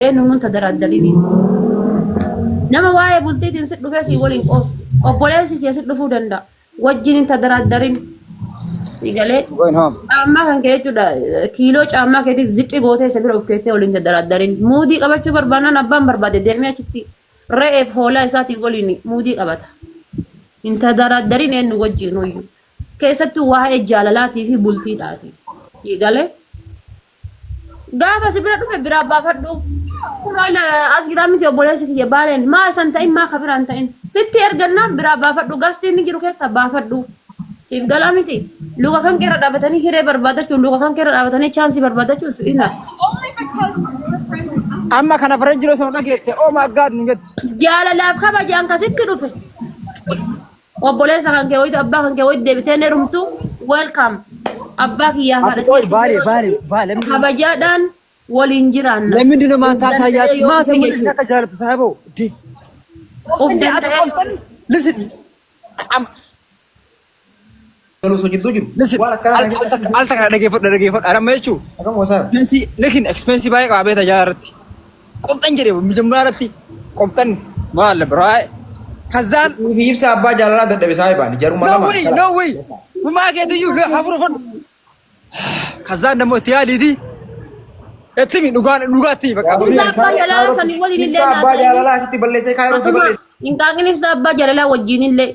Eenyuun tadaraaddarini. Nama waa'ee bultiitiin si dhufee si waliin qoosu. Obboleessi kee si dhufuu danda'a. Wajjin hin tadaraaddarin. Si galee Going home. Caammaa kan kee jechuudha kiiloo caammaa keetii ziqqi gootee isa bira of keettee waliin tadaraaddarin. Muudii qabachuu barbaannaan abbaan barbaade deemee achitti re'eef hoolaa isaatiin waliin muudii qabata. Hin tadaraaddarin eenyu wajjin hoyyuu. Keessattuu waa'ee jaalalaatii fi bultiidhaati. Si galee Gaafa si bira dhufe biraa baafadhu. Kunoo ila as jiraa miti obboleessi kiyya baaleen maa isan ta'in maa ka biraan ta'in. Sitti ergannaan biraa baafadhu gastii inni jiru keessa baafadhu. Siif galaa miti. Luka kan keerra dhaabatanii hiree barbaadachuun luka kan keerra dhaabatanii chaansii barbaadachuun si ina. Only because we're friends with Amma kana faranjii osoo dhageette oh my God nu jetti. Jaalalaaf kabajaan kasitti dhufe. Obboleessa kan kee wayitu abbaa kan kee wayitu deebitee hin heerumtu welcome. Abbaa kiyyaa Ati qoy baale baale baale kabajaadhaan waliin jiraanna. Lammi dino maantaa Of isaa danda'ee yaadu yoo maata dhufe mul'isni jechuudha. akka jaalatu saayiboo. Di. Of Qoftan ati danda'ee qoftan listen. Am Galuu osoo jidduu jiru. Listen. Waan akkanaa Al kan al takka al takka dhageeffadhu dhageeffadhu arama jechuun. Akkam wasaa. Expensive lekin expensive baay'ee qaba beektaa jaalala irratti. Qoftan jedhe mijammaa irratti qoftan maal biraa kazaan Fi ibsa abbaa jaalalaa dadhabe saayibaan jaruma no lama. way no way humaa keetiyyuu hafuru fadhu kazaan dammoo itti yaadiiti itti mi dhugaan dhugaatti bakka Ibsa abbaa jaalalaa sanii waliin illee Ibsa abbaa naasa'in. jaalalaa asitti balleessee kaayiroo si Akkuma balleesse. hin qaaqin ibsa abbaa jaalalaa wajjin illee.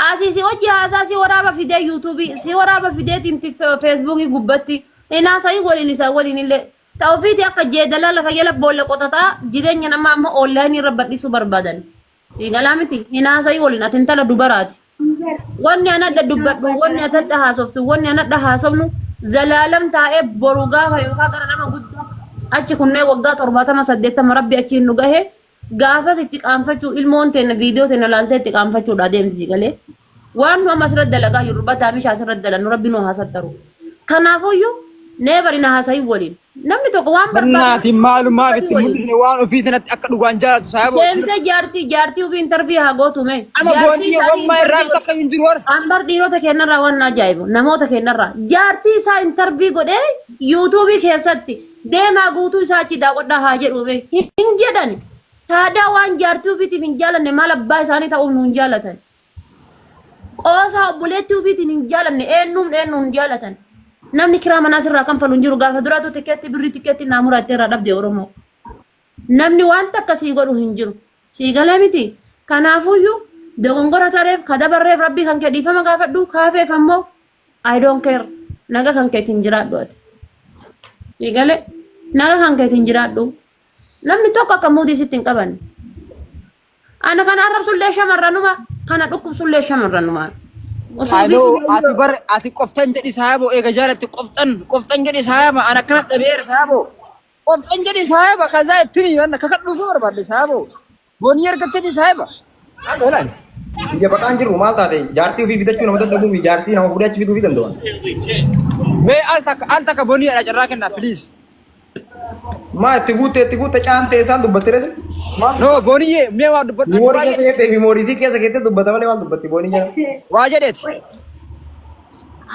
Asii si hojii haasaa si waraaba fidee yuutuubii si waraaba fideetiin tiktok feesbuukii gubbatti hin haasa'in waliin isaa waliin illee. Ta ofiiti akka jeedalaa lafa jala boolla qotataa jireenya namaa amma onlaayinii irra bal'isuu barbaadan. Sii galaa miti hin haasa'in waliin ati intala dubaraati. Wanni an adda dubbadhu, wanni ati adda haasoftu, wanni an adda haasofnu zalaalam taa'ee boru gaafa yookaan gara nama guddaa achi kunnee waggaa 70 80 rabbi achiin nu gahe gaafas itti qaanfachuu ilmoon teenna viidiyoo teenna laaltee itti qaanfachuudha deemti si galee. Waan nu amma asirratti dalagaa jirru badaa mishaa asirratti dalannu rabbi nu haa sattaru. Kanaafuyyuu never na haasayin waliin. Namni tokko waan barbaadu Bannaati maalumaaf itti waliin. mul'isne waan ofii sanatti akka dhugaan jaalatu saayiboo. Deemtee jaartii jaartii ofii interview haa gootu mee. Amma Jaartii boonii isaanii wammaa irraa interview takka hin jiru warra. Ambar dhiirota keenyarraa waan na ajaa'ibu namoota keenyarraa jaartii isaa interview godhee yuutuubii keessatti deemaa guutuu isaa achi daawwadhaa haa jedhu mee hin jedhani. Taadaa waan jaartii ofiitiif hin jaalanne maal abbaa isaanii ta'uuf nu hin jaalatan. Qoosaa obboleettii ofiitiin hin jaalanne eenyuun eenyuun hin jaalatan. Namni kiraa manaa sirraa kanfalu hin jiru gaafa duraatu tikeetti birrii tikeetti naa muraattee irraa dhabde Oromoo. Namni wanta akkasii godhu hin jiru. Sii galee miti. Kanaafuyyuu dogongora tareef ka dabarreef rabbii kan kee dhiifama gaafadhu kaafeef ammoo I don't care. Naga kan keetiin jiraadhu ati. Sii galee naga kan keetiin jiraadhu. Namni tokko akka muudii sitti hin qabanne. Ana kana arrabsullee shamarranuma kana dhukkubsullee shamarranuma. Osoo Aloo ofiif ati bar ati qoftan jedhi saayiboo eega jaalatti qoftan qoftan jedhi saayaba ana akkana dhabeera saayiboo qoftan jedhi saayaba kazaa itti mi kakadhuu fi barbaadde saayiboo boonii argatteti saayaba. Haala ilaali. Biyya baqaan jirru maal taate jaartii ofii fidachuu nama dadhabuu fi jaarsii nama fuudhee achi fiduu fi danda'an. Mee al takka al takka boonii dha carraa kennaa please. Maa itti guutte itti guutte caantee isaan dubbatte rees. Maal No booniyyee mee waa dubbadhu ati miimoorii keessa baay'ee keettee miimoorii isii keessa keettee dubbata malee maal dubbatti boonii jala. waa jedheeti. Wai,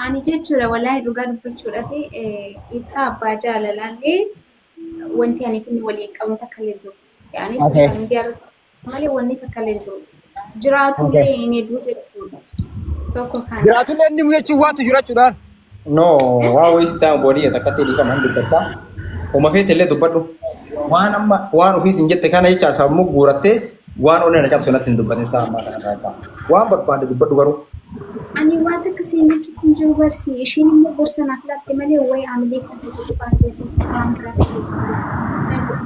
Ani jechuudha wallaahi dhugaa dubbachuudhaaf ibsaa abbaa jaalalaallee wanti ani fi inni waliin qabnu takka illee jiru. Yaani sooshaal miidiyaa irratti malee wanni takka illee jiru. Jiraatullee hin hedduu jechuudha. Tokko kana. Jiraatullee inni jechuun waatu jiraachuudhaan. No, waa wayii sitti hamu boonii takkatti dhiifama hin dubbatta. Uma feete illee dubbadhu. Waan amma waan ofii sin jette kana jecha sammuu guurattee waan onnee na cabsu natti hin dubbatin isaa ammaa kana irraa ta'a. Waan barbaadde dubbadhu garuu. Ani waan takka siin jechuutti hin jiru barsi. Ishiin immoo gorsa naaf laatte malee wayi amilee kan keessatti baatee waan biraas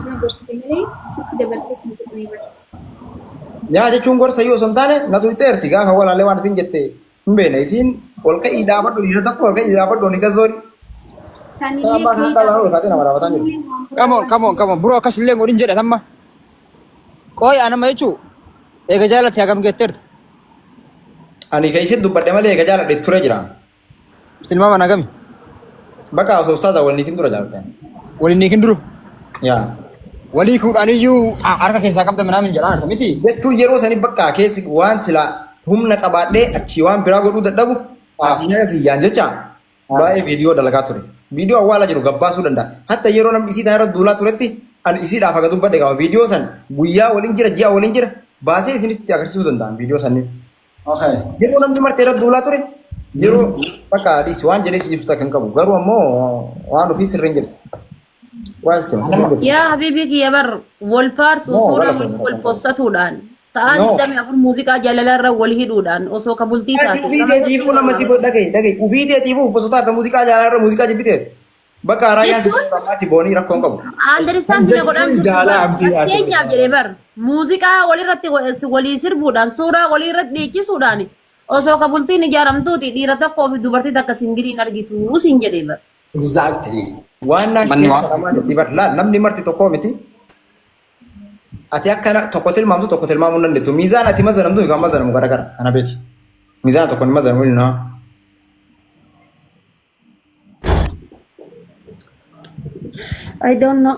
na gorsite malee sitti dabartee sin tuqnee bara. Yaa jechuun gorsa iyyuu osoo hin taane na tuyxeerti gaafa walaalee waan isin jette hin beekne isiin ol ka'ii dhaabadhu dhiira tokko ol ka'ii dhaabadhu ni gazoori. Sanillee Abbaa ka'ii kan dhalaan ol kaatee nama dhaabataa jiru. Come on come on come on bro akkas illee godhin jedha tamma. Qooyi anama jechuu eega jaalatte hagam geetteerta. Ani kan isin dubbadhe malee eega jaaladhe ture jira. Tilmaama nagami. Bakka osoo ustaaza wal niikin dura jaaladhe. Waliin niikin duru. Yaa. Walii kuudhaaniyyuu harka keessaa qabda minaamin jedhaan arta miti. Jechuun yeroo sanii bakka keessi waan silaa humna qabaadhee achii waan biraa godhuu dadhabu asii naga kiyyaan jecha baay'ee viidiyoo dalagaa ture. Viidiyoo awwaala jiru gabbaasuu danda'a. Hatta yeroo namni isii tana irra duulaa turetti Ani isiidhaaf haga dubbadhe qaba. Viidiyoo san guyyaa waliin jira, ji'a waliin jira, baasee isinitti agarsiisuu danda'an viidiyoo sanniin. Yeroo namni martee irratti duulaa ture, yeroo bakka dhiisi waan jedhee si ibsu takka hin qabu. Garuu ammoo waan ofii sirriin jirti. Waa sitti hima, sirriin jirti. Yaa habiibii kiyya bar wal faarsu No, suuraa wala wal kun wal possatuudhaan sa'aa No. 24 muuziqaa jaalalaa irra wal hidhuudhaan osoo ka bultii Ati taate ufii nama teetiifuu nama si dhagaye dhagaye ufii teetiifuu gosoota harka muuziqaa jaalalaa irra muuziqaa jibbiteeti. Bakka raayyaan si jechuun ammaatti boonii rakkoo hin qabu. Understand na godhaan Jechuun jirtu jaalaa bar amtii fakkeenyaaf jedhee bar muuziqaa walirratti walii sirbuudhaan suuraa walirratti dhiichisuudhaan osoo ka bultiin ijaaramtuuti dhiira tokkoo fi dubartii takka singiliin argitu siin jedhee bar. Exactly. Waan naan Manni keessa waan. namaa jetti bar laal namni marti tokkoo miti. Ati akka tokko tilmaamtu tokko tilmaamuu hin dandeettu. Miizaan ati mazanamtu kan mazanamu garagara. Kana beeki. Miizaan tokko hin mazanamu inni naa. I don't know.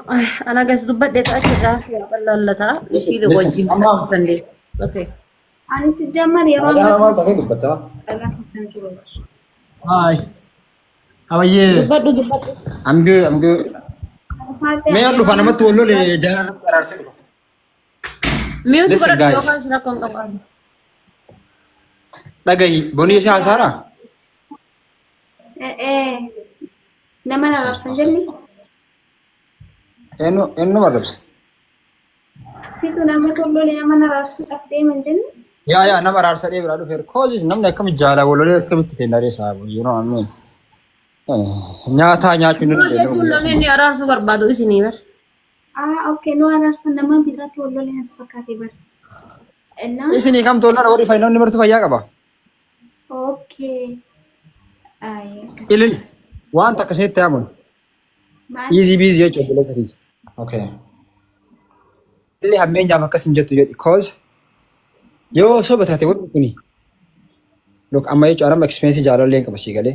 Ana gas dubbadhe ta'a achirraa lallataa isii Listen, wajjin amma fudhachuu dandeessa. Okay. Ani si jammar yeroo Maqaa ammaa namaa ta'ee dubbattama. kana keessan jiru. Hi. How are you? Dubbadhu dubbadhu. I'm good, I'm good. Mee ol dhufa namatti wal lole jaalala araarsee dhufa. Mute Listen godhadhu guys, yookaan rakkoo hin qabu. Dhagahi bonii ishee haasaaraa? Nama na arrabsan jenne. Eenyu eenyu nama arrabsa? Situ nama tollole nama na arrabsuudhaaf deeman jenne. Yaa yaa nama araarsa dhee biraa dhufeera. Koozis namni akkamitti jaalala wal lolee akkamitti kenna ree saabu you know what I mean? Nyaataa nyaachuu hin Nama dandeenye jechuun guyyaa namni sana. inni araarsuu barbaadu isinii bar. Ah, okay, nu arrabsan nama biraatti wal lole natti fakkaate bar. Innaa Isinii kam tolaan warri fayyinoonni marti fayyaa qaba. okay. Ay, akkas. Ilil waan takka isinitti haamanu. Maal? Easy busy jechuudha obboleessa kiyya. Okay. Illee hammeenyaaf akkas hin jettu jedhi. Cause yoo soba taate wanti kuni look amma jechuudha amma experience jaalallee hin qaba sii galee.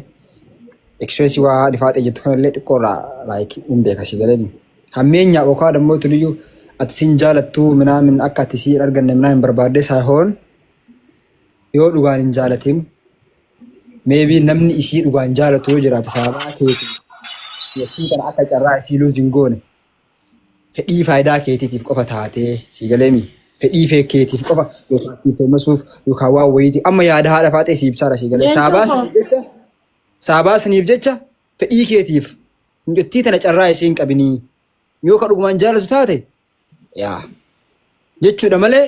Experience waa haadhi faaxee jettu kanallee xiqqoo irraa like hin beeka sii galee. Hammeenyaaf yookaan dammoo tuniyyuu ati sin jaalattuu minaamin akka ati sii hin arganne minaamin barbaadde saahoon yoo dhugaan hin jaalatin maybe namni isii dhugaan jaalatu yoo jiraate sababaa keetiin isii kana akka carraa isii lose hin goone fedhii faayidaa keetiitiif qofa taatee sii galeemi fedhii fee keetiif qofa yookaan ittiin feemasuuf yookaan waan wayiitiif amma yaada haadha faaxee sii ibsaara sii galee Leencoo saabaa koo. saniif jecha saabaa saniif jecha fedhii keetiif mucattii tana carraa isii hin qabinii yoo ka dhugumaan jaalatu taate yaa jechuudha malee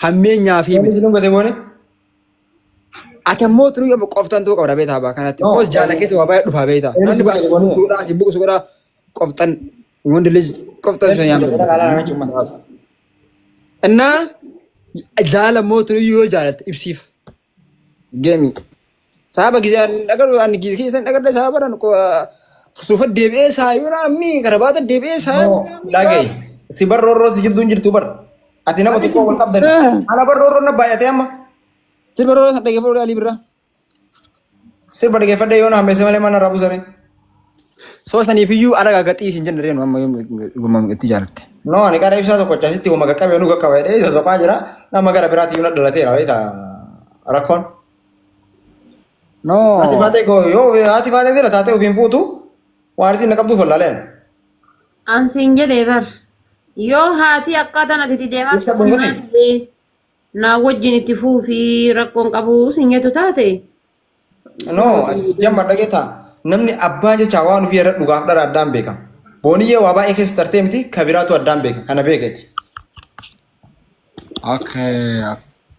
hammeenyaa fi Wanti miti. isin dhungate boone? Ati ammoo turuu amma qoftan ta'uu qabda beektaa abbaa kanatti. No. Koos jaala keessa waa baay'ee dhufaa beektaa. Inni Namni si baay'ee boone. godhaa si buqsu godhaa qoftan wandi lij qoftan sun yaa. Innaa jaala immoo turuu yoo jaalatte ibsiif. Geemi. Sababa gisee ani dhagaru ani gisee keessan dhagadhe sababa dhaan suufa deebi'ee saayibaa ammi karabaata deebi'ee saayibaa. Dhagaye. Si barroorroo si jidduu hin jirtu bar. Ati nama tokko wal qabdan. Ana barroorroo na baay'atee amma. Sirba rooroo san dhaggeeffadhu Alii Birraa. Sirba dhaggeeffadhee yoo na hammeesse malee mana irraa buusanii. Soo saniifiyyuu ara gagaxii isin jenna reenu amma yoom itti jaalatte. No, ani qara ibsaa tokkocha asitti homa qaqqabee nu qaqqaba jedhee isa soqaa jira. Nama gara biraatti iyyuu na dhalateera beektaa rakkoon. No. Haati faatee koo yoo haati faatee jira taatee ofiin fuutu waan isin na qabduuf wallaaleen. An siin jedhee bar. Yoo haati akkaataan ati itti deemaa Ibsa jirtu dhuunfati. naan naa wajjin itti fuufii rakkoon qabu siin jettu taate. No, jamma dhageeta. Namni abbaa jecha waan ofii irra dhugaaf dhara addaan beeka. Booniyyee waa baay'ee keessa tartee miti kabiraatu addaan beeka. Kana beeketi. Okay.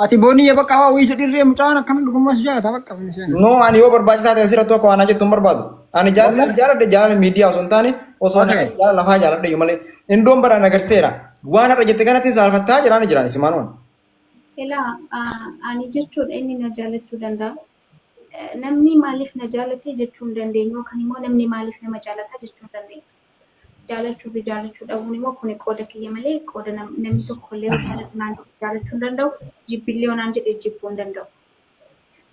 Ati booniyya bakka waa wayii jedhirree mucaan akkana dhugummaa si jaalata bakka. No, ani yoo barbaachisaa ta'e asirratti akka waan jettu hin barbaadu. Ani jaalala jaaladhe jaalala miidiyaa osoo hin taane osoo jaalala lafaa jaaladhe iyyuu malee. Indoon baraan agarsiiseera. Waan har'a jette kanatti saalfattaa jiraan jiraan isimaan waan. Ilaa ani jechuudha inni na jaalachuu danda'a. Namni maaliif na jaalate jechuu hin dandeenyu yookaan immoo namni maaliif nama jaalata jechuu hin dandeenyu. Jaalachuu fi jaalachuu dhabuun immoo kuni qooda kiyya malee qooda namni tokko illee yoo jaaladhu naan jedhe jaalachuu hin danda'u, jibbillee yoo naan jedhe jibbuu hin danda'u.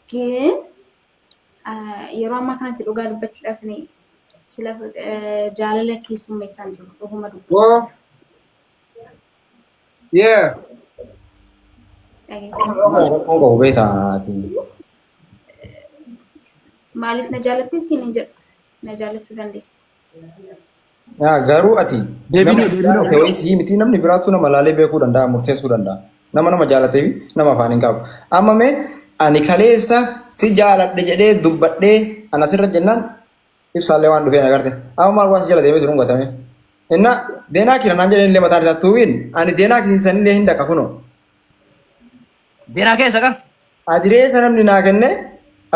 Gin yeroo ammaa kanatti dhugaa dubbachuudhaaf ani sila jaalala keessummeessaan jiru dhuguma dubbadha. Woo. Yeah. Dhageessaa. Rakkoon qabu beektaa ati. Maaliif na jaalatte siin hin jedhu. Na jaalachuu dandeessa. Yaa garuu ati Deebiin nama hoo, deebiin hoo. jaalate wayii sii miti namni biraattuu nama laalee beekuu danda'a murteessuu danda'a. Nama nama jaalatee fi nama afaan hin qabu. Amma mee ani kaleessa si jaaladhe jedhee dubbadhee ana sirra jennaan ibsaallee waan dhufeen agarte. Amma maal waan si jala deemee jiru gatame. Inna deenaa kira naan jedheen illee mataan isaa tuuwiin ani deenaa kisinsanillee hin dhaqa kunoo. Deenaa keessa qaba. Adireesa namni naa kenne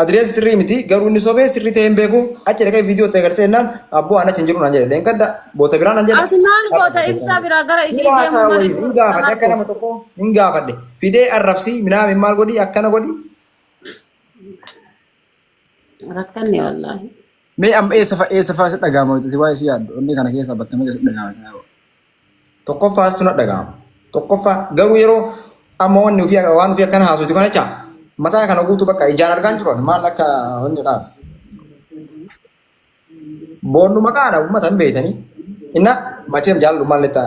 adireesa sirrii miti garuu inni sobee sirrii ta'ee hin beeku achi dhaqee viidiyoo itti agarsiise jennaan abboo an achi hin jiru naan jedhe leenqadda boota biraa naan jedhe. Ati maal goota ibsaa biraa gara isii Hin deemu haasaa malee wayii hin gaafadhe akka nama tokko hin gaafadhe fidee arrabsii minaamin maal godhi akkana godhi. Rakkanne wallaahi. Mee amma eessa fa'a eessa fa'a si dhaga'ama ati waa'ee si yaaddu onnee kana keessa bakka meeqa si dhaga'ama. Tokkoffaa suna dhaga'ama. Tokkoffaa garuu yeroo amma wanni ofii waan ofii akkana haasoftu kana jecha mataa kana guutuu bakka ijaan argaan jiru ani maal akka wanni dhaan. Boonnu maqaadha uummata hin beektanii. Inna macheem jaalallu maal letta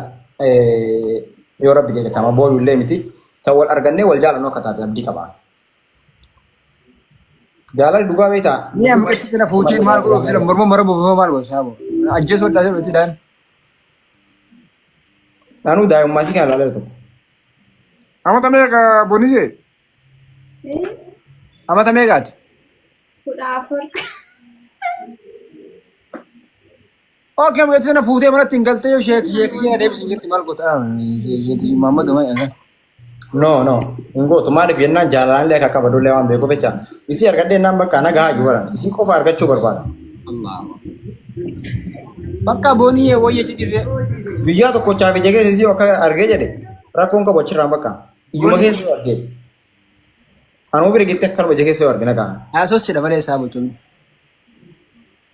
yoo rabbi jedhe tama booyu illee miti. Tan wal argannee wal jaalannu akka taate abdii qaba. Jaalalli dhugaa beektaa? Mee amma itti kana fuutee maal godhuuf jira morma maramuuf maal godhu saabo. Ajjeesuu addaa itti dhaan. Anuu daa'imummaa isii kana ilaalee tokko. Amata meeqa boniyee? Amata meeqaati? 14. Okay, amma itti sana fuutee manatti hin galtee yoo sheek sheekii na deebisin jirti maal goota? Sheekii Muhammad maal? No, no, hin gootu. Maaliif jennaan jaalalaan illee akka qabadullee waan beekuuf jecha. Isii argadhee jennaan bakka na gahaa jiru baran. Isii qofa argachuu barbaada. Bakka boonii wayya jedhirree. Guyyaa tokkochaaf ija keessa isii akka argee jedhe rakkoon qabu achirraan bakka. Ijuma keessa yoo argee. Anuu bira geetti akkanuma ija keessa yoo arge na gaha. Haasossidha malee isaa bocoon.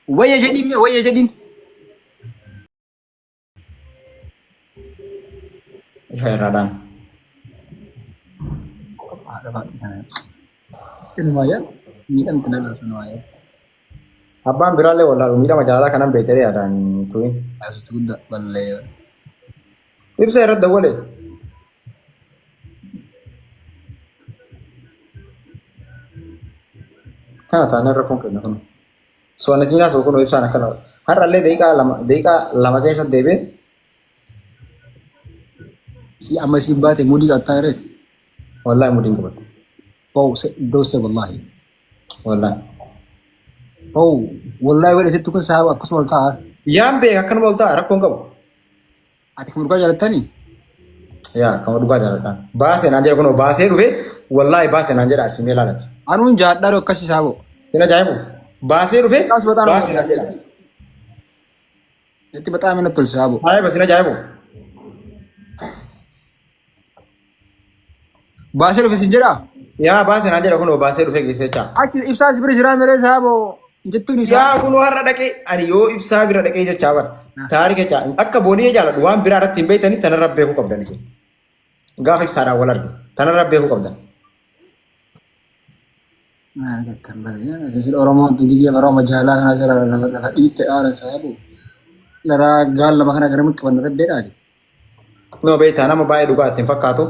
Wayya jedhiin mee wayya jedhiin. Ifa irraadhaan. Inumaa yaa miidhamti na laatu numaa yaa. Abbaan biraallee wallaalu miidhama jaalalaa kanan beekee yaadaan tu'in. Haasofti guddaa ballee. Ibsa irratti dawwale. Kana taanaan rakkoon keenya kun. So ani siin haasa'u kun ibsaan akkana. Har'allee daqiiqaa 2 keessa deebi'ee Si amma siin baate mudii qabtaa reet. Wallaahi mudiin qabadhu. Bau se dose wallahi. Wallaahi. Bau wallahi wadhatetti kun saaba akkasuma ol ta'a. Yaan beeka akkanuma ol ta'a rakkoon qabu. Ati kan dhugaa jaalattanii? Yaa kan dhugaa jaaladhaan. Baasee naan jedha kunoo baasee dhufe wallaahi baasee naan jedha asii mee laalati. Anuun jaadhaa akkasii saabo. Sin ajaa'ibu. Baasee dhufe Kaas baxaan baasee naan jedha. Itti baxaame natti tolche saabo. Ajaa'iba sin ajaa'ibu. Baasee dhufe sin jedhaa? Yaa baasee naan jedha kunoo baasee dhufe geessee jechaa. Achi ibsaa si bira jiraa malee saabo jettuun isaa. Yaa kunoo har'a dhaqee ani yoo ibsaa bira dhaqee jechaa bara. Taarika jechaa akka booniyee jaaladhu waan biraa irratti hin beektanii tanarra beekuu qabdan isin. Gaafa ibsaadhaan wal arge tanarra beekuu qabdan. Maal jettan bari isin Oromoon tun biyya bara jaalaa kana jala lafa dhiitte aara saabo. Laraa gaal lama kana garamitti qabanna rabbeedhaati. No beektaa nama baay'ee dhugaa itti hin fakkaatu.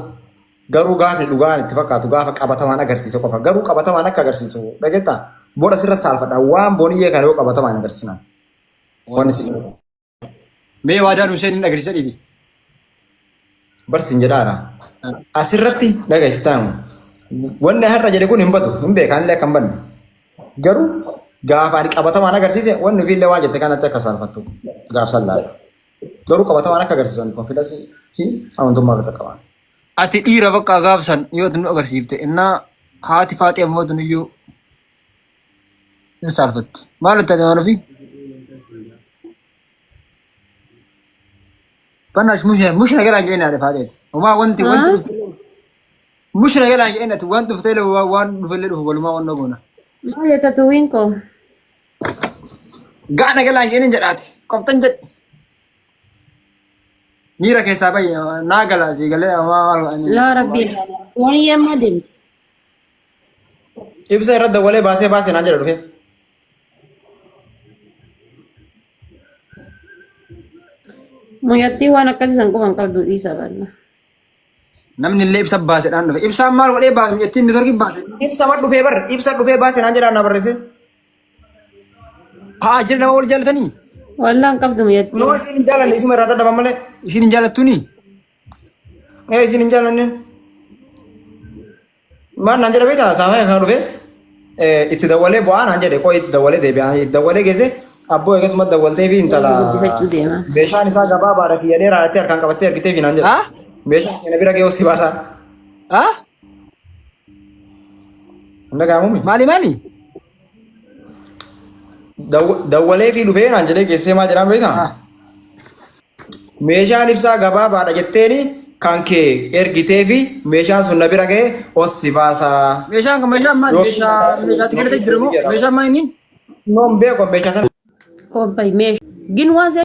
Garuu gaafni dhugaan itti fakkaatu gaafa qabatamaan agarsiise qofa. Garuu qabatamaan akka agarsiisu dhageettaa booda sirra saalfadha. Waan boniyyee kana yoo qabatamaan agarsiisan. Wanni si Mee waadaan Hussein hin agarsiisa dhiibi. barsiin jedhaara. Asirratti dhageessitaan wanni har'a jedhe kun hin badu hin beekaan illee akka hin banne. Garuu gaafa ani qabatamaan agarsiise wanni ofiillee waan jette kanatti akka saalfattu gaafsan laala. Garuu qabatamaan akka agarsiisu ani konfidasii fi amantummaa irra qaba. Ati dhiira bakka gaafsan yoo ati nu agarsiifte innaa haati faaxee ammoo tun iyyuu hin saalfatti. Maal itti ati waan ofii? Banash mushina mushina galaan jedheen haadha faaxeeti. Homaa wanti wanti dhufte mushina galaan jedheen ati waan dhuftee waan dhufellee dhufu walumaa waan goona. Maal jetta tuwiin koo? Gaana galaan jedheen jedhaati. Qoftan jedhe. Miira keessaa bahi naa galaa si galee maal Laa rabbii ilaala. Booniyyee amma deemti. Ibsa irratti dawwalee baasee baasee naan jedha dhufee. Muyyattii waan akkasii san quban qabdu dhiisa balla. Namni illee ibsa baasedhaan dhufe. Ibsaan maal godhee baase jettiin nitorkii baase. Ibsa ma dhufee bar ibsa dhufee baasee naan jedha na barreesse. Haa jira nama wal jaallatanii. Wallaan qabdu mi'atti. Noo isiin hin jaalanne isuma irraa dadhaban malee. Isin hin jaalattuuni? Ee isiin hin jaalanne. Maal naan jedha beektaa saafaa kan dhufe itti dawwalee bu'aa naan jedhe qo'ee itti dawwalee deebi'aa itti dawwalee geesse abboo eegasuma dawwaltee fi intala Guddifachuu deema. meeshaan isaa gabaabaadha kiyya dheeraa jettee harkaan qabattee ergitee fi naan jedhe. Ah? Meeshaan keenya bira ga'ee si baasaa. Ah? Hin dhaga'amumi? Maali maali? Dawwalee fi dhufee naan jedhee geessee maal jedhaan beektaa? Ah. Meeshaan ibsaa gabaabaadha jetteeni kan kee ergitee fi meeshaan sun na bira ga'e os si baasaa. Meeshaan kan meeshaan maali? Yookiin Meeshaa meeshaatti galate jira moo? Meeshaan maali inni? Noon beeku meeshaa sana. Kobbay meeshaa. Gin waan see.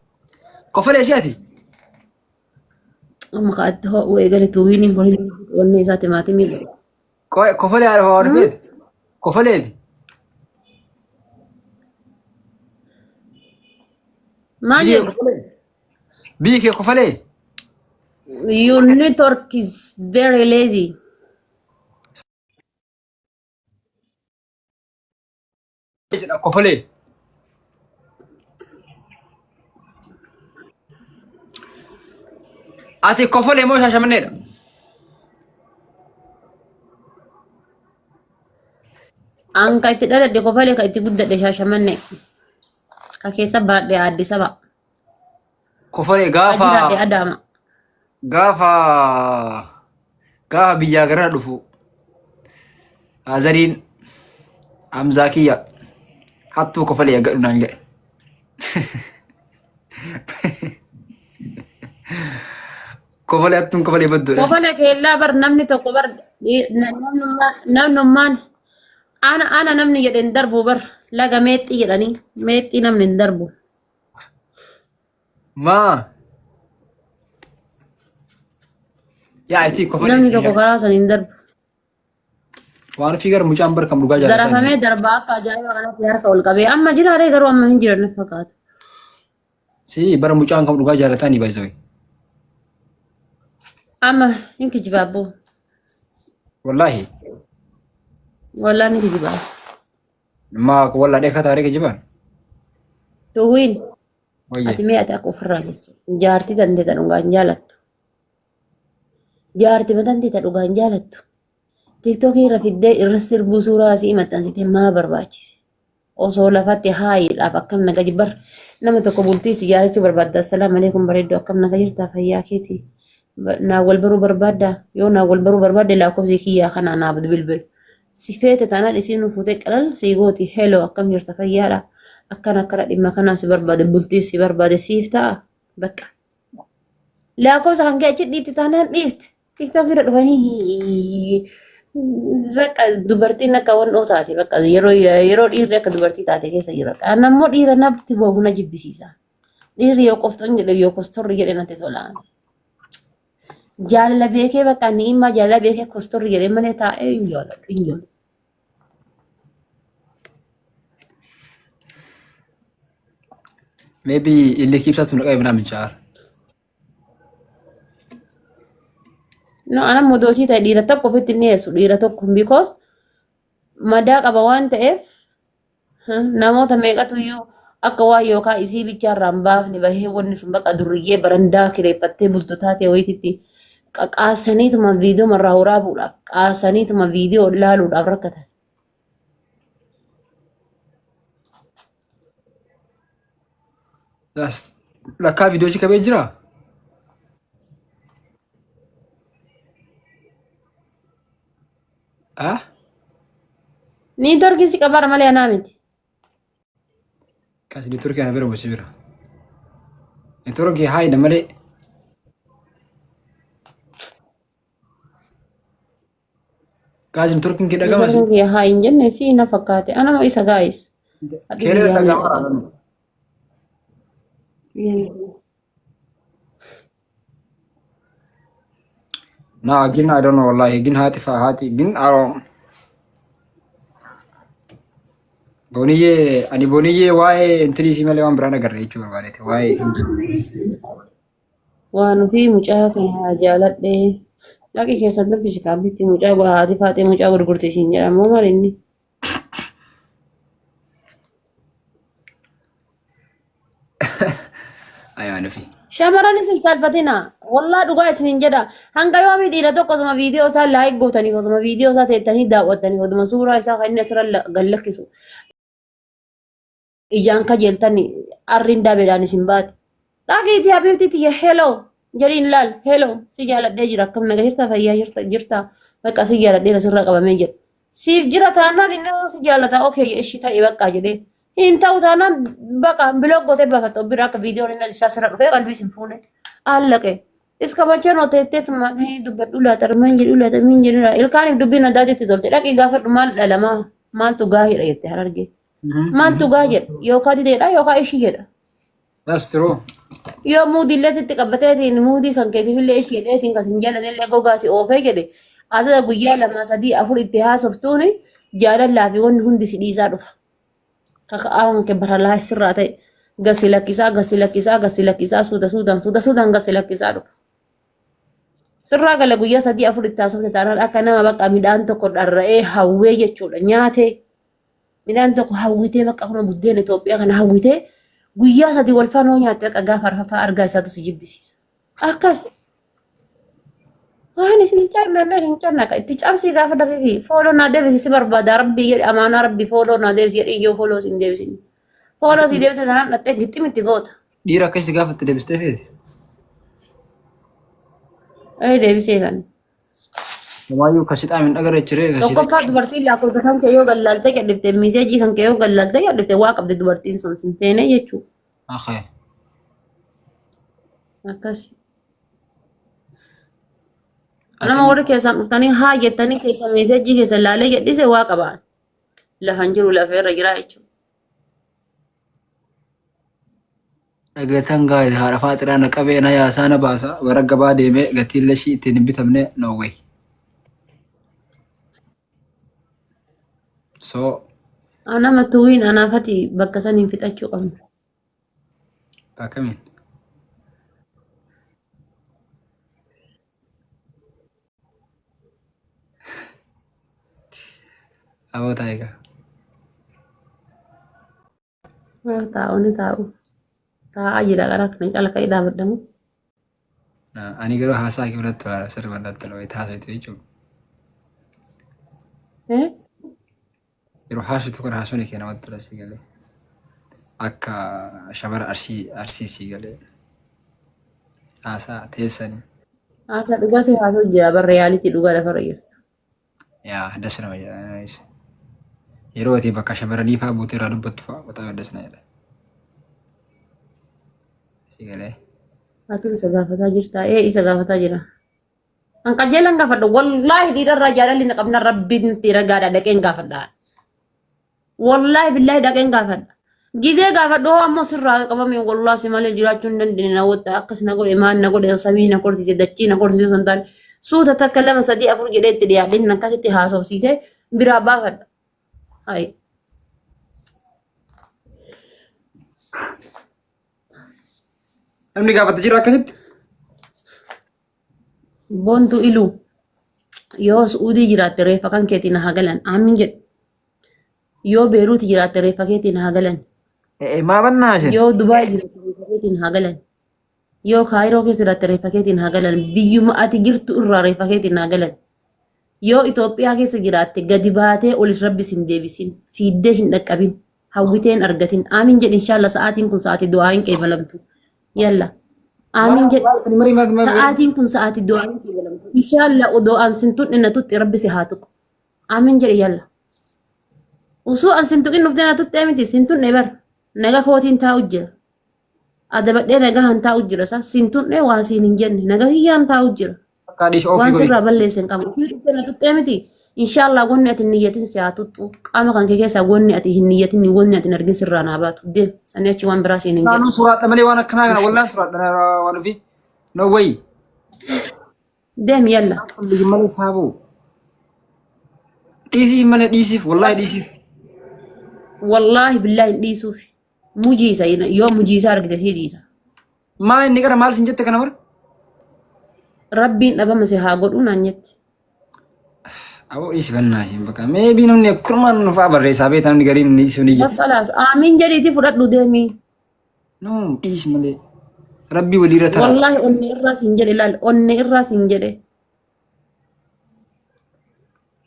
Kofalee ishee ati? Amma kaatti ho'u eegale tuwiiniin kun wanni isaa timaatimii godhe. Kofalee haadha ho'aa dhufeeti? Kofaleeti? Maal Biyyi kee jedhu? kofalee? Biyyi kee kofalee? Your network is very lazy. Jedha kofalee. Ati kofalee moo shaashamanneedha? An ka itti dhaladhe kofalee ka itti guddadhe shaashamanne. Ka keessa baadhe Addis Ababa. Kofalee Ka gaafa jiraadhe Adaama. gaafa gaafa biyyaa gara dhufu Azariin Hamzaa kiyya hattuu kofalee eeggadhu naan jedhe. Kofalee hattuun kofalee badduudha. Kofala keellaa bar namni tokko bar namnummaan ana ana namni jedhe hin darbu bar laga meexxii jedhanii meexxii namni hin darbu. Maa yaa itti kofalee Namni tokko karaa san hin darbu. waan ofii gara mucaan bar kam dhugaa jaallatanii. Zarafamee darbaa akka ajaa'ibaa kanatti harka ol qabee amma jiraaree garuu amma hin jiran natti fakkaata. Si bara mucaan kam dhugaa jaallatanii baay'isawee. Amma hin kijibaabboo. Wallaahi. Wallaan ni kijibaa. Maa wallaa dheekaa taaree kijibaan. Tuwiin Wayye. ati mee ati akka ofirraa jechuudha. Jaartii tantee ta dhugaan jaalattu. Jaartii tantee ta dhugaan jaalattu. Tiiktookii irra fiddee irra sirbuu suuraa asii maxxansitee maa barbaachise? Osoo lafatti haayiidhaaf akkam naga bar nama tokko bultii itti ijaarrachuu barbaadda. Assalaamu alaikum bareedduu akkam naga jirtaa fayyaa keetii. Naa wal baruu barbaaddaa yoo naa wal baruu barbaadde lakkoofsi kiyyaa kanaa naaf bilbil. Si feete taanaan isiin nu fuutee qalal sii gooti hello akkam jirta fayyaadha akkana akkana dhimma kanaan si barbaade bultiif si barbaade siif ta'a bakka. Lakkoofsa kan kee achi dhiifte taanaan dhiifte. TikTok irra dhufanii bakka dubartiin akka wannoo taate bakka yeroo yeroo dhiirri akka dubartii taate keessa jira. Kan ammoo dhiira natti bahu na jibbisiisa. Dhiirri yoo qoftoon jedhe yoo kostorri jedhe natti tola. Jaalala beekee bakka ni'immaa jaalala beekee kostorri jedhe malee taa'ee hin jaaladhu hin jaaladhu. Maybe illee ibsaatu na qabe minaamin chaar. No, ana modoosii ta'e dhiira tokko ofitti hin dhiyeessu dhiira tokko because madaa qaba waan ta'eef namoota meeqatu iyyuu akka waan yookaan isii bichaarraa hin baafne bahee wanni sun bakka durriyyee barandaa kireeffattee bultu taate wayititti qaasaniituma viidiyoo marraa waraabuudhaaf qaasaniituma viidiyoo ilaaluudhaaf rakkatan. Lakkaa viidiyoo si qabee jiraa? Ah? Niitoorkii si qabaara malee anaa miti. Kaas niitoorkii ana bira buusee bira. Niitoorkii haayidha malee. Gaazin niitoorkiin kee dhagama si. Niitoorkiin kiyya haa hin jenne si na fakkaate. Anama isa gaayis. Hadhi Keeree biyyaa dhagama. meeqa. Biyya meeqa. Na gin I don't know wallahi gin haati fa haati gin aro. Booniyyee ani booniyyee waa'ee intinii si malee waan biraan agarre jechuu barbaadeeti waa'ee Waan ofii mucaa kana jaaladhe. Dhaqi keessan dubbisi kaabbitti mucaa haati faaxee mucaa gurgurti siin jedhamu maal inni? Ayyaa nufi. Shamarran isin saalfatina. Wallaa dhugaa isinin jedha. Hanga yoomii dhiira tokko osuma viidiyoo isaa laayik gootaniif osuma viidiyoo isaa teettanii daawwattaniif osuma suuraa isaa kan inni asirra gad lakkisu ijaan kajeeltani arriin dabeedhaan isin baate. Dhaqiitii habiibtii tiyya hello jedhiin laal hello si jaaladhee jira akkam naga jirta fayyaa jirta jirta bakka si jaaladheera sirraa qabamee jira. Siif jira taanaan inni si jaalata okee ishi ta'e bakka jedhee. Hin ta'u taanaan baqa bilook gootee baafatta of bira akka viidiyoon inni isaa sirra dhufee qalbii sin fuune. Allaqe. Iska macheen oteetteetuma dubbadhu laata armaan jedhu laata min jedhu laata ilkaaniif dubbiin addaatitti tolte dhaqii gaafadhu maal dhalamaa maaltu gaahidha jette harargee. Maaltu gaa jedha yookaan dideedha yookaan ishii jedha. That's true. Yoo muudii illee sitti qabateetiin muudii kan keetiifillee ishii jedheetiin kan sin jaalanillee gogaa si oofee jedhe adada guyyaa lama sadii afur itti haasoftuuni jaalallaa fi wanni hundi si dhiisaa dhufa. Kaka'aawwan kee baralaa sirraa ta'e gasi lakkisaa gasi lakkisaa gasi lakkisaa suuta suutaan suuta suutaan gasi lakkisaa dhufa. Sirraa gala guyyaa sadii afur itti haasofte taanaan akka nama bakka midhaan tokko dharra'ee hawwee jechuudha nyaatee. Midhaan tokko hawwitee bakka kun buddeena Itoophiyaa kana hawwitee guyyaa sadii wal faana hoo nyaatte akka gaafa arfaffaa argaa isaatu si jibbisiisa. Akkas. Waan isin hin caallanne hin cannaqa itti cabsii gaafa dafii follow naa deebisi si barbaada rabbii jedhi amaanaa rabbii follow naa deebisi jedhi iyyoo follow si hin deebisin. Follow si deebise sanaan dhattee gixxim itti goota. Dhiira akka si gaafatte deebistee feete. Ee deebisee kan. Homaayyuu kan si xaame hin agarre jiree kan si Tokkoffaa dubartiin lakkoofsa kan kee yoo gallaaltee cadhifte miiseejii kan kee yoo gallaaltee cadhifte waa qabdi dubartiin sun sin feene jechuudha. Okay. Akkas. Nama warri keessaan dhuftanii haa jettanii keessa miiseejii keessa laalee jedhise waa qabaan. Lafan jiru lafa irra jira jechuudha. Dhageettan gaa'e haadha faaxiraa na qabee na yaasaa na baasa bara gabaa deemee gatiin lashii ittiin hin bitamne no way. So Nama tuwiin anaafati bakka saniin fixachuu qabna. akkamiin? Aboo taa'e egaa. Yoo taa'u ni taa'u. Taa'aa jira gara kana cala ka'ee dhaabadhamu. Ani garuu haasaa kee irratti tola sirba irratti tola wayii haasoftu jechuudha. Eh? Yeroo haasoftu kana haasofni kee namatti tola sii galee. Akka shamara arsii arsii sii galee. Haasaa teessanii. Haasaa dhugaa si haasa'u jira bar reality dhugaa lafarra jirtu. Yaa das nama jedha. Yeroo ati bakka shamarranii fa'aa buutee irraa dubbattu fa'aa baxaa das na jedha. Si galee. Atu isa gaafataa jirta. Ee isa gaafataa jira. An qajeelan gaafadha. Wallaahi dhiirarraa jaalalli na qabna rabbiin itti ragaadha dhaqeen gaafadha. Wallaahi billaahi dhaqeen gaafadha. Gizee gaafadhu hoo ammoo sirraa qabame wallaahi si malee jiraachuu hin dandeenye na wotta akkas na godhe maal na godhe samii na korsiise dachii na korsiise osoo hin taane suuta takka lama sadii afur jedhee itti dhiyaadheen akkasitti haasofsiisee biraa baafadha. Hayi. Namni gaafate jira akkasitti? Boontuu iluu yoo Su'uudii jiraatte reeffa kan keetiin haa galan aamin jedhu. Yoo Beeruuti jiraatte reeffa keetiin haa galan. Maa bannaa isheen? Yoo Dubaay jiraatte reeffa keetiin haa galan. Yoo Kaayiroo keessa jiraatte reeffa keetiin haa galan. Biyyuma ati jirtu irraa reeffa keetiin haa galan. Yoo Itoophiyaa keessa jiraatte gadi baatee olis rabbi sin deebisin. Fiiddee hin dhaqqabin. Hawwitee hin argatin. Aamin jedhi inshaalla sa'aatiin kun sa'aatii du'aa hin qeebalamtu. Yalla. Aamin jedhi. Sa'aatiin kun sa'aatii du'aa hin qeebalamtu. Inshaalla odoo an sin tuqne na tuqxe rabbi si haa tuqu. Aamin jedhi yalla. Osoo an sin tuqin dhuftee na tuqxee miti sin tuqne bar. Naga kootiin taa'u jira. Adabadhee nagahaan taa'u jira sa sin tuqne waa siin hin jenne naga kiyyaan taa'u jira. Akka dhiisa ofii Waan godhi. sirraa balleesse hin qabu. Ofii dhuftee na tuqxee miti. Inshaallah wanni ati hin niyyatin si haa tuqxu. Qaama kan kee keessaa wanni ati hin niyyatin wanni ati hin argin sirraa naa baatu. Deem sanii achi waan biraa siin hin jedhu. Naannoo suraadha malee waan akkanaa kana wallaan suraadha waan ofii. No way. Deem yalla. Kun malee saaboo. Dhiisiif malee dhiisiif wallaahi dhiisiif. Wallaahi billaahi hin dhiisuuf. Mujiisa yoo mujiisa argite sii dhiisa. Maa inni gara maal sin jette kana mara? Rabbiin dhabama si haa godhu naan jetti. Aboo dhiisi bannaa isheen bakka. Meebii namni akkumaan nu fa'aa barreessaa beektaa namni gariin ni sun ijji. Bas khalaas aamiin jedhiitii fudhadhu deemii. No dhiisi malee. Rabbii waliirra tara. Wallaahi onnee irraa siin jedhe laal onnee irraa siin jedhe.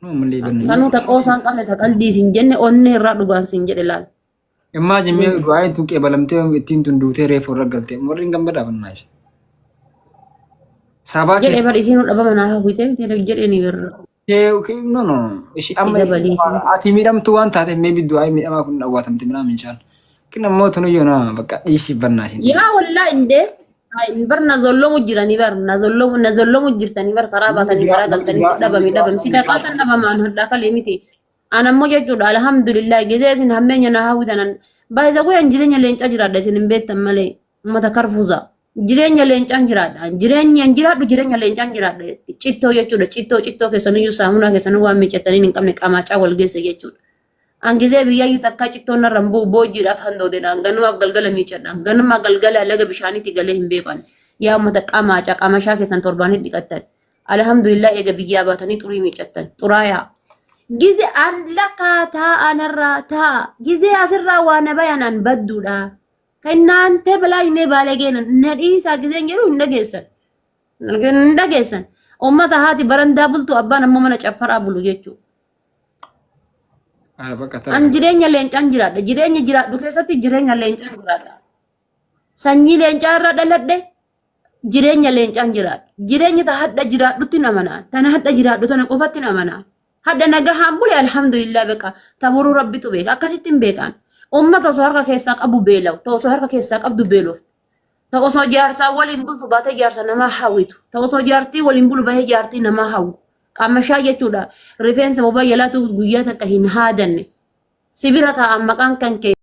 No malee banna. Sanuu ta qoosaan qabne ta qaldiif hin jenne onnee irraa dhugaan siin jedhe laal. Imagine mee du'aayin tun qeebalamtee ittiin tun duutee reefu irra galte. Warri hin gammadaa bannaa ishee. Saabaa Jedhe bar isiinuu dhabama naa hawwitee miti jedhee ni birra. kee no no ishii Itti amma dabalii. ati miidhamtuu waan taateef maybe du'aayin miidhamaa kun awwaatamte minaa mincaan. Kin ammoo tunuyyuu na bakka dhiisii bannaa isheen. Yaa wallaa indee bar na zollomu jiranii bar na zollomu na zollomu jirtanii bar karaa Namni baatanii biraa karaa namni galtanii biraa namni dhabame biraa dhabame si namni biraa dhaqaatan dhabamaan hadhaa kalee miti. An ammoo jechuudha alhamdulillah gizee isin hammeenya na hawwitanan baay'isa guyyaan jireenya leencaa jiraadha isin hin beektan malee uummata karfuusa jireenya leencaan jiraadha jireenya hin jiraadhu jireenya leencaan jiraadha cittoo jechuudha cittoo cittoo keessaniyyuu saamunaa keessanii waan miiccatanii hin qabne qamaacaa wal geesse jechuudha. An gizee biyyayyuu takkaa cittoon narra hin bu'u boojjiidhaaf handoodeedhaan ganumaaf galgala miiccadhaan ganumaa galgala laga bishaaniitti galee hin beekan yaa uummata qamaacaa qamashaa keessan torbaanii dhiqattan. Alhamdulillah eega biyyaa baatanii xurii miiccattan. Xuraayaa. Gize an lakkaa taa'a narraa taa'a. Gizee asirraa waa na bayan an badduudha. Kennaantee balaa hin baalegee na dhiisaa gizeen jedhu hin dhageessan. Hin dhageessan. Uummata haati barandaa bultu abbaan ammoo mana caffaraa bulu jechuudha. Ara bakka An tara. jireenya leencaan jiraadha. Jireenya jiraadhu keessatti jireenya leencaan jiraadha. Sanyii leencaa irra dhaladhe Jireenya leencaan jiraadha. Jireenya ta hadha jiraadhutti amana. Tana hadha jiraadhu tana qofatti amana. Hadha nagahaan bule alhamdulillah beqa. Ta boruu rabbitu beeka. Akkasitti hin beekan. Ummata osoo harka keessaa qabu beela'u. Ta osoo harka keessaa qabdu beeloftu. Ta osoo jaarsaa waliin bultu baatee jaarsa namaa hawwitu. Ta osoo jaartii waliin bulu bahee jaartii namaa hawwu. Qaamashaa jechuudha. Rifeensa mobaayalaatu guyyaa takka hin haadanne. Sibira taa'an maqaan kan kee.